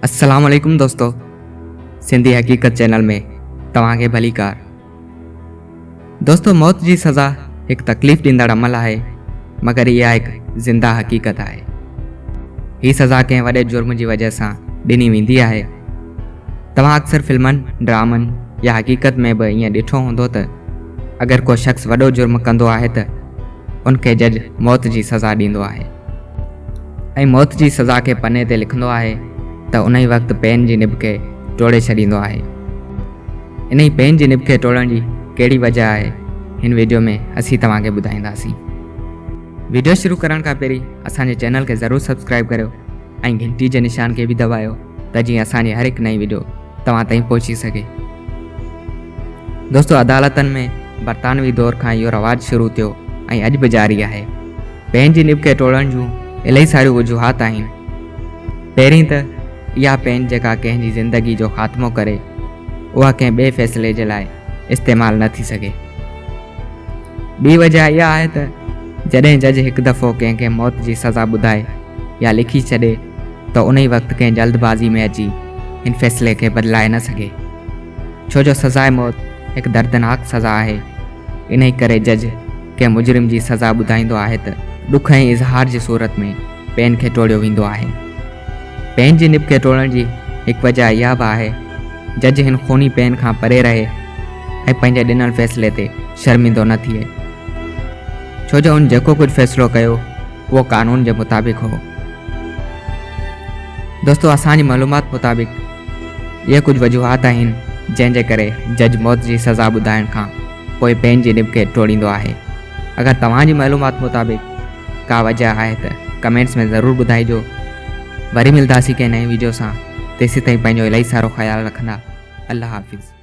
السلام عليڪم دوستو سنڌي حقيقت چينل ۾ توهان کي ڀليڪار دوستو موت جي سزا هڪ تڪليف ڏيندڙ عمل آهي مگر اها هڪ زنده حقيقت آهي هي سزا ڪنهن وڏي جرم جي وجه سان ڏني ويندي آهي توهان اڪثر فلمن ڊرامن يا حقيقت ۾ به ائين ڏٺو هوندو ته اگر ڪو شخص وڏو جرم ڪندو آهي ته ان کي جج موت جي سزا ڏيندو آهي ۽ موت جي سزا کي پني تي لکندو آهي ته انهي وقت پين جي نب کي ٽوڙي ڇڏيندو آهي. انهي پين جي نب کي ٽوڙڻ جي ڪهڙي وجه آهي هن ويڊيو ۾ اسين توهان کي ٻڌائينداسين. ويڊيو شروع ڪرڻ کان پهرين اسان جي چينل کي ضرور سبسڪرائيب ڪريو ۽ گهنٽي جي نشان کي به دٻايو ته جيئن اسان جي هر هڪ نئين ويڊيو توهان تائين پهچي سگهي. دوستو عدالتن ۾ برطانوي دور کان اهو رواج شروع ٿيو ۽ اڄ به جاري آهي. پين جي نب کي ٽوڙڻ جون الاهي ساريون وجوهات آهن. پهرين ته اها پين جيڪا ڪنهن جي زندگي جو خاتمو ڪري اها ڪنهن ٻئي فيصلي جي لاء استعمال نه ٿي سگهي. ٻي وجه اها آهي ته جڏهن جج هڪ دفعو ڪنهن کي موت جي سزا ٻڌائي يا لکي ڇڏي ته انهي وقت ڪنهن جلد بازي ۾ اچي هن فيصلي کي بدلائي نه سگهي. ڇو جو سزاء موت هڪ دردناڪ سزا آهي. انهي ڪري جج ڪنهن مجرم جي سزا ٻڌائيندو آهي ته ڏک ۽ اظهار جي صورت ۾ پين کي ٽوڙيو ويندو آهي. پين جي نب کي ٽوڙڻ جي هڪ وجه اها به آهي جج هن خوني پين کان پري رهي ۽ پنهنجي ڏنل فيصلي تي شرمندو نه ٿئي. ڇو جو هن جيڪو ڪجهه فيصلو ڪيو اهو قانون جي مطابق هو. دوستو اسان جي معلومات مطابق اهي ڪجهه وجوهات آهن جنهن جي ڪري جج موت جي سزا ٻڌائڻ کان پوء پين جي نب کي ٽوڙيندو آهي. اگر توهان جي معلومات مطابق ڪا وجه آهي ته ڪمينٽس ۾ ضرور ٻڌائجو. وري ملداسين ڪنهن نئين ويڊيو سان تيسين تائين پنهنجو الاهي سارو خيال رکندا. الله حافظ.